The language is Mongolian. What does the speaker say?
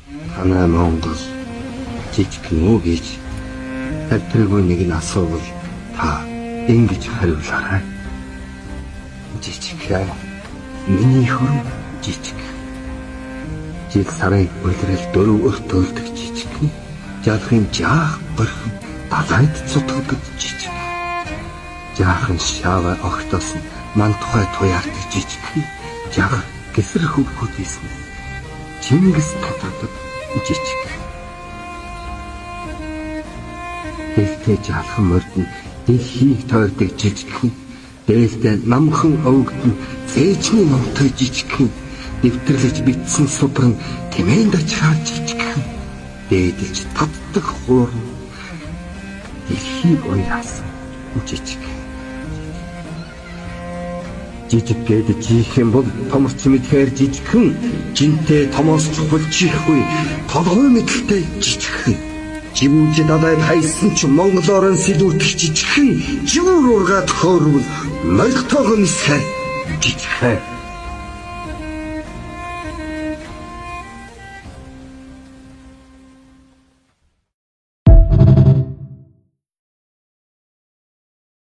Танай Монгол жижигхэн үү гэж тавтаргүй нэг нь асуувал та ингэж хариулаарай. Жижигхэн. Миний хөрөн жижиг. Жил сарын улирал дөрөв өртөөлдөг жижигхэн. Жалхын жаах горхон далайд цутгадаг жижиг. Жаахан шава огтоос нь ман тухай туяардаг жижигхэн. Жага гесэр хөвгүүд ийсэн. Чингис татдаг жижиг. Дэлтэй жалхан мордон дэлхийг тойрдог жижигхэн. Дээлтэй намхан өвгдөн цээжний номтой жижигхэн. Дэвтэрлэж битсэн супран тэмээнд ачаар жижигхэн. Дээдэлж татдаг хуурн дэлхийг уяасан жижиг. Жижиг гээд жиих юм бол томорч мэдхээр жижигхэн, жинтэй томоос чухал чихгүй, толгой мэдлэлтэй жижигхэн. Живүүж далайд хайсан ч монголоор нь сэлүүтэх жижигхэн, живүүр ургаад хөөрвөл ноёлтойгоо нисхэ жижигхэн.